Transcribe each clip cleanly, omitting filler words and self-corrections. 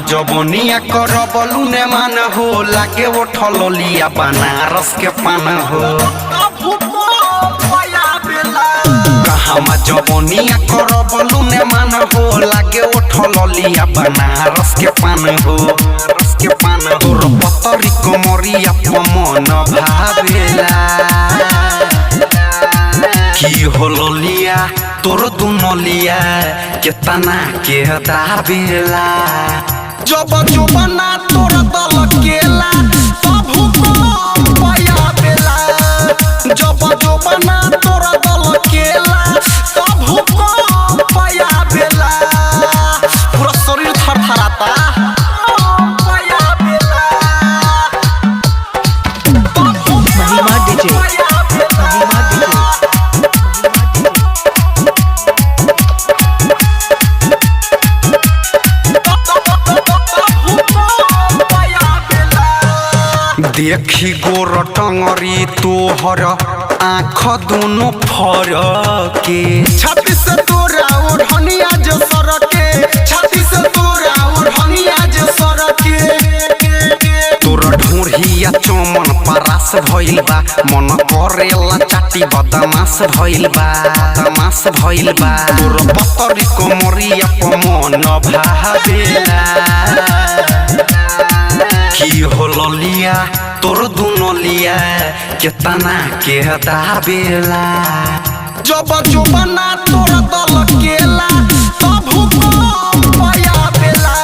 जबनिया कर बलूने मान हो लागे उठल लिया बनारस के पान हो। कहवा जबनिया कर बलूने मान हो लागे उठल लिया बनारस के पान हो रस के पान। तोर पतरी कमरिया पमन भावेला की होलो लिया तोर दुनो लिया केतना के दाबेला। जब जुबना तोर दल केला तब हुकम बेला। जब जुबना तोर दल केला तब हुकम बेला। पूरा शरीर थरथराता। Mahima DJ. Mahima DJ. देखी गोर टंगरी तोहर आँख दोनों फरके छाती से तोरा ओढ़निया जो सरके छाती से तोरा ओढ़निया जो सरके। तोर ढोढ़िया चमन परास भइल बा मन करेला चाटी बदमाश भइल बा बदमाश भइल बा। तोर पतरी कमरिया पमन भावेला की होलो लिया तोर दुनो लिया केतना के दाबेला। जब जुबना तोर दल केला तब हुकम बेला।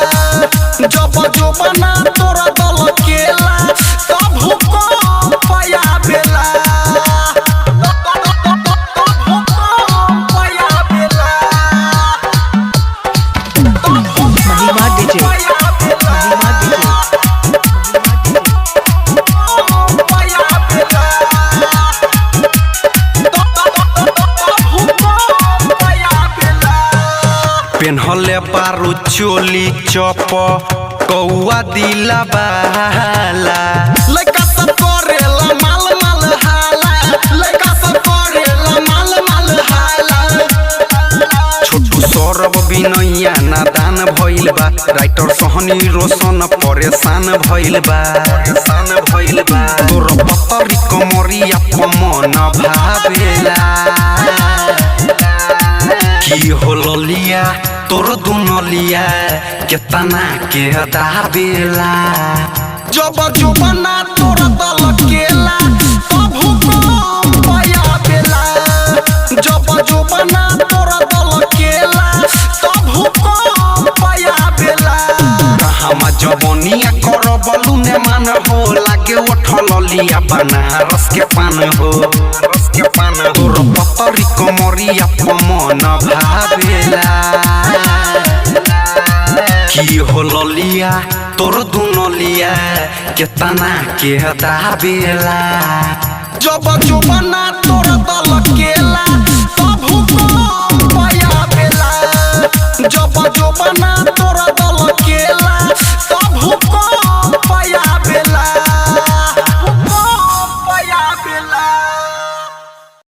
जब जुबना तोर दल केला तब हुकम बेला। Mahima DJ. Mahima DJ. पेन्हले बारू चोली चप कौआ दिला बाला लड़का सब करेला माल माल हाला लड़का सब करेला माल माल हाला। छोटू सौरभ बिनैया नादान भइल बा राइटर सोहनी रोशन परेशान भइल बा परेशान भइल बा। तोर पतरी कमरिया पमन भावेला की होलो लिया तोर दुनो लिया केतना के दाबेला। जब जुबना तोर दल केला तब हुकम बेला। जब जुबना तोर दल केला तब हुकम बेला। कहवा जबनिया कर बलूने मान हो लागे उठल लिया बनारस के पान हो रस के पान। तोर पतरी कमरिया पमन भावेला की होलो लिया तोर दुनो लिया केतना के दाबेला। जब जुबना तोर दल केला